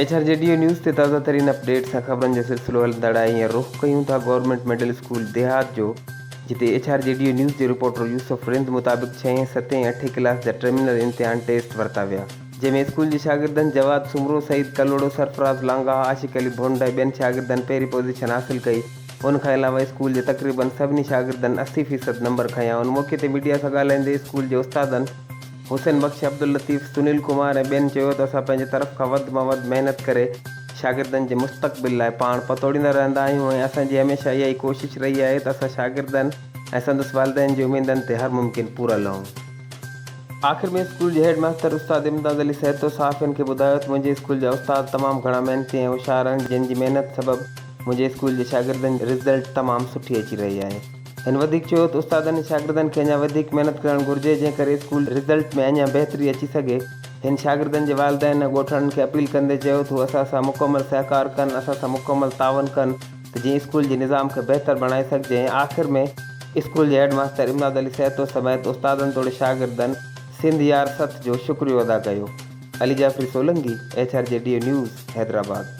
H R G D O news تي تازه ترين اپڊيٽس ۽ خبرن جو سلسلو هلندڙ آهي هينئر رخ ڪيون ٿا گورنمينٽ مڊل اسڪول ديهات جو جتي H R G D O news جي رپورٽر يوسف رند مطابق ڇهين، ستين ۽ اٺين ڪلاس جا ٽرمينل امتحان ٽيسٽ ورتا ويا جنهن ۾ اسڪول جي شاگردن جواد سومرو، سعيد ڪلهوڙو، سرفراز لانگاهه، عاشق علي ڀونڊ ۽ ٻين شاگردن پهرين پوزيشن حاصل ڪئي ان کان علاوه اسڪول جي تقريبن سڀني شاگردن 80 فيصد نمبر کنيا ان موقعي تي ميڊيا سان ڳالهائيندي اسڪول جي استادن حسين بخش، عبداللطيف، سنيل ڪمار ۽ ٻين چيو ته اسان پنهنجي طرف کان وڌ مان وڌ محنت ڪري شاگردن جي مستقبل لاء پاڻ پتوڙيندا رهندا آهيون ۽ اسان جي هميشه اها ئي ڪوشش رهي آهي ته اسان شاگردن ۽ سندس والدين جي اميدن تي هر ممڪن پورا لهون. آخر ۾ اسڪول جي هيڊ ماستر استاد امداد علي سهتو صحافين کي ٻڌايو ته منهنجي اسڪول جا استاد تمام گهڻا محنتي ۽ هوشيار آهن جن جي محنت سبب منهنجي اسڪول جي شاگردن جي رزلٽ تمام سٺي اچي رهي آهي. هن وڌيڪ چيو ته استادن ۽ شاگردن کي اڃا وڌيڪ محنت ڪرڻ گهرجي جنهن ڪري اسڪول رزلٽ ۾ اڃا بهتري اچي سگهي. هن شاگردن جي والدين ۽ ڳوٺاڻن کي اپيل ڪندي چيو ته هو اسان سان مڪمل سهڪار ڪن اسان سان مڪمل تعاون ڪن ته جيئن اسڪول جي نظام کي بهتر بڻائي سگهجي ۽ آخر ۾ اسڪول جي هيڊ ماستر امداد علي سهتو سميت استادن توڙي شاگردن سنڌ يار سٿ جو شڪريو ادا ڪيو. Ali Jafri Solangi, H R G D O news, Hyderabad.